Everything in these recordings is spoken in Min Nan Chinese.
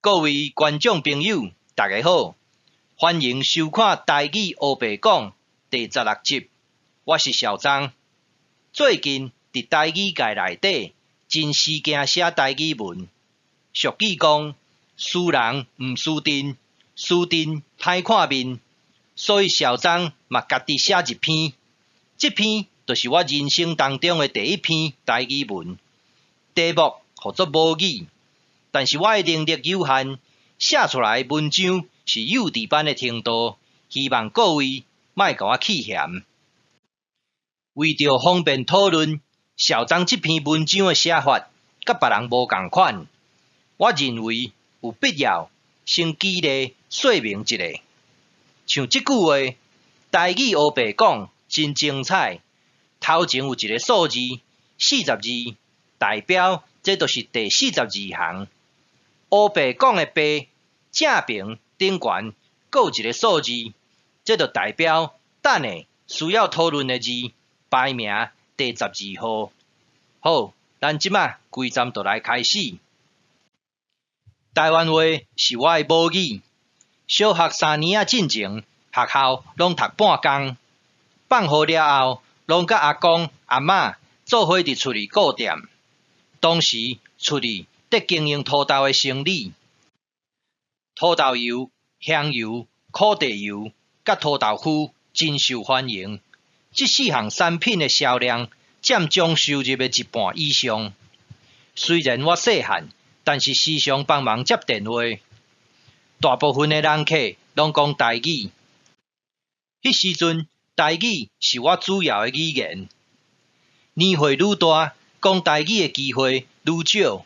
各位觀眾朋友，大家好，歡迎收看《台語烏白講》第16集，我是小張。最近佇台語界內底，真時興寫台語文。俗語講，輸人毋輸陣，輸陣歹看面，所以小張嘛家己寫一篇。這篇就是我人生當中的第一篇台語文，題目號做母語。但是我的能力有限，寫出來的文章是幼稚班的程度，希望各位莫共我起嫌。為著方便討論，小張這篇文章的寫法佮別人無仝款，我認為有必要先舉例說明一下。像這句話，台語烏白講真精彩，頭前有一个數字42，代表這就是第42行。烏白講的白正爿頂懸閣有一个數字，這就代表等下需要討論的字排名第12號。好，咱這馬規站就來開始。台灣話是我的母語，小學三年仔進前，學校攏讀半工，放學了後，攏佮阿公阿嬤做伙佇厝裡顧店。當時厝裡佇經營土豆的生理，土豆油、香油、苦茶油佮土豆麩真受歡迎。這四項產品的銷量佔總收入的一半以上。雖然我細漢，但是時常幫忙接電話。大部分的人客攏講台語。彼時陣，台語是我主要的語言。年歲愈大，講台語的機會愈少。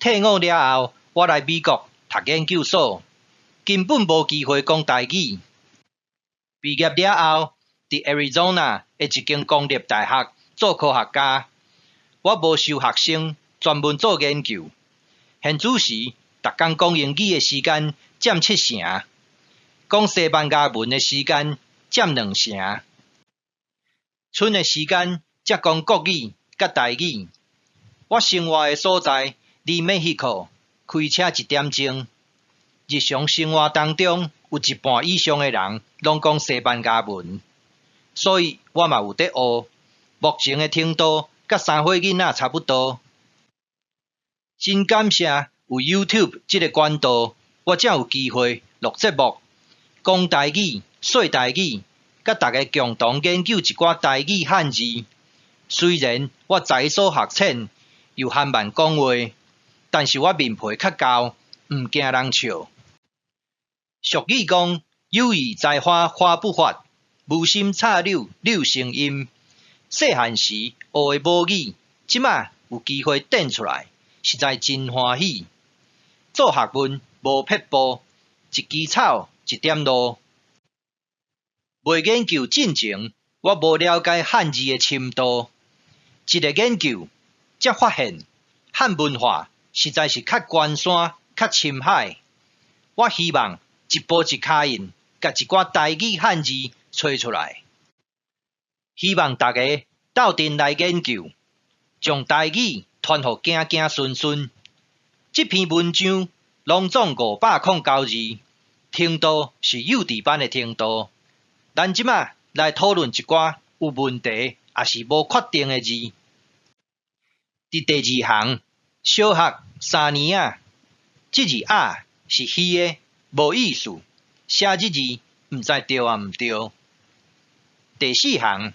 退伍了後，我來美國讀研究所，根本無機會講台語。畢業了後，佇 Arizona 的一間公立大學做科學家。我無收學生，專門做研究。現此時，逐工講英語的時間佔七成，講西班牙文的時間佔兩成，賰的時間才講國語佮台語。我生活的所在離墨西哥開車一點鐘。日常生活當中有一半以上的人攏講西班牙文，所以我嘛有佇學。目前的程度佮三歲囡仔差不多。真感謝有 YouTube 這个管道，我才有機會錄節目，講台語、說台語，佮大家共同研究一寡台語漢字。雖然我才疏學淺，又含慢講話，但是我面皮較厚，毋驚人笑。俗語講：有意栽花花不發，無心插柳柳成蔭。細漢時學的母語，這馬有機會展出來，實在真歡喜。做學問無撇步，一枝草一點露。未研究進前，我無了解漢字的深度。一个研究，才發現漢文化實在是較懸山、較深海。我希望一步一跤印，共一寡台語漢字揣出來。希望大家鬥陣來研究，將台語傳予子子孫孫。這篇文章攏總509字，程度是幼稚班的程度。咱這馬來討論一寡有問題抑是無確定的字。佇第二行，小學三年仔，這字仔是虛的，無意思，寫這字毋知對抑毋對。第四行，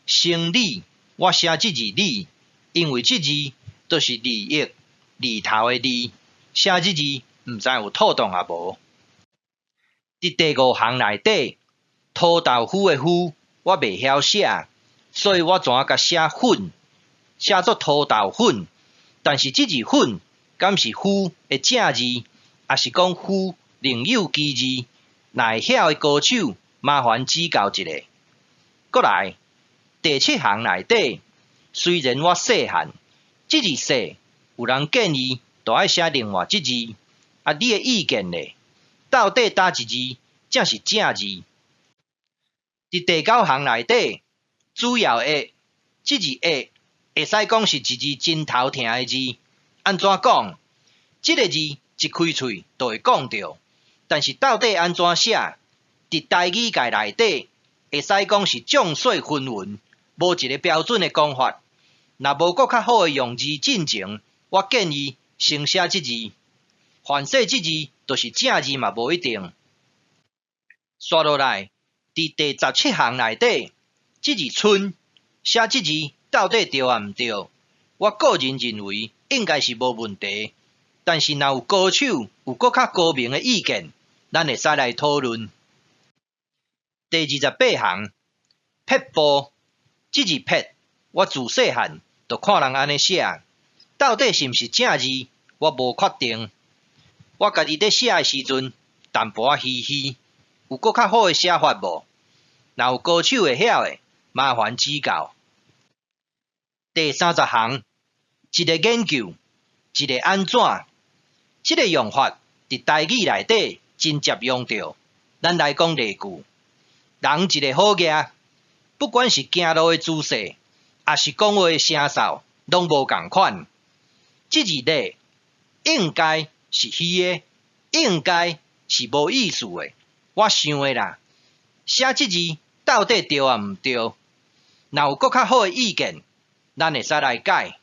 生理，我寫這字理，因為這字就是利益、利頭的利，寫這字毋知有妥當抑無。佇第五行內底，土豆麩的麩，我袂曉寫，所以我怎共寫粉，寫做土豆粉。但是這字粉，敢是麩的正字，抑是講麩另有其字？若會曉的高手，麻煩指教一下。閣來，第七行內底，雖然我細漢，這字細，有人建議著愛寫另外一字，啊，你的意見咧？到底佗一字才是正字？佇第九行內底，主要的這字的會使講是一字真頭疼的字。按怎講？這个字一開喙就會講著，但是到底按怎寫？佇台語界內底，會使講是眾說紛紜，無一個標準的講法。若無閣較好的用字進前，我建議先寫這字，凡說這字就是正字嘛無一定。紲落來，佇第17行內底，這字賰寫這字到底對抑毋對？我個人認為應該是無問題，但是若有高手有閣較高明的意見，咱會使來討論。第28行，撇步，這字撇，我自細漢就看人按呢寫，到底是毋是正字，我無確定。我家己佇寫的時陣，淡薄仔虛虛，有閣較好的寫法無？若有高手會曉的，麻煩指教。第30行，一个研究，一个按怎，這个用法佇台語內底真捷用著。咱來講例句。人一个好額，不管是行路的姿勢，抑是講話的聲嗽，攏無仝款。這字咧，應該是虛的，應該是無意思的。我想的啦，寫這字到底對抑毋對？若有閣較好的意見，咱會使來改。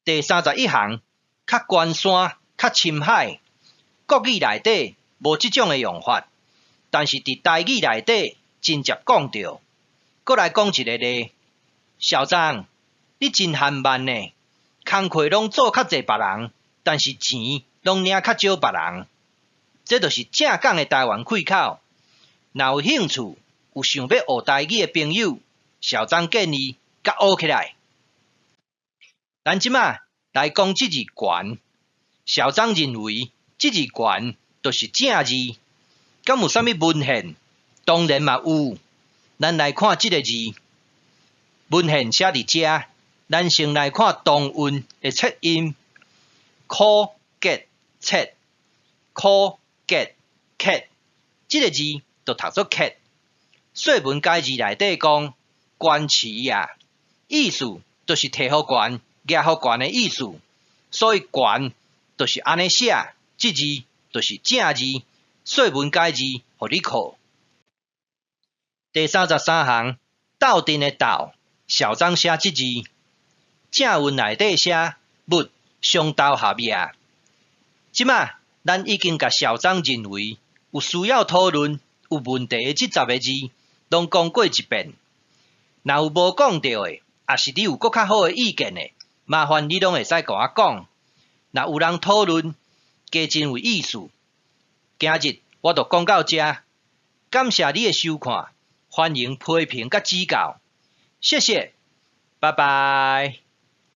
第31行，較懸山、較深海，國語內底無這種的用法。但是佇台語內底真捷講著。閣來講一个例，小張，你真憨慢呢，工課攏做較濟別人，但是錢攏領較少別人。這就是正港的台灣開口。若有興趣、有想欲學台語的朋友，小張建議共學起來。咱這馬來講這字懸，小張認為這字懸就是正字。敢有啥物文獻？當然嘛有。咱來看這个字，文獻寫佇遮。咱先來看同韻的切音：苦、結、切，苦、結、切。這个字就讀做切。說文解字內底講，懸持啊，意思就是提予懸、舉予懸的意思。所以懸就是按呢寫，這字就是正字。說文解字，予你考。第33行，鬥陣的鬥，小張寫這字，正韻內底寫勿相鬥合也。這馬咱已經共小張認為有需要討論、有問題的這十个字，攏講過一遍。若有無講著的，抑是你有閣較好的意見的，麻煩你攏會使共我講。若有人討論，加真有意思。今日我就講到遮，感謝你的收看，歡迎批評佮指教，謝謝，拜拜。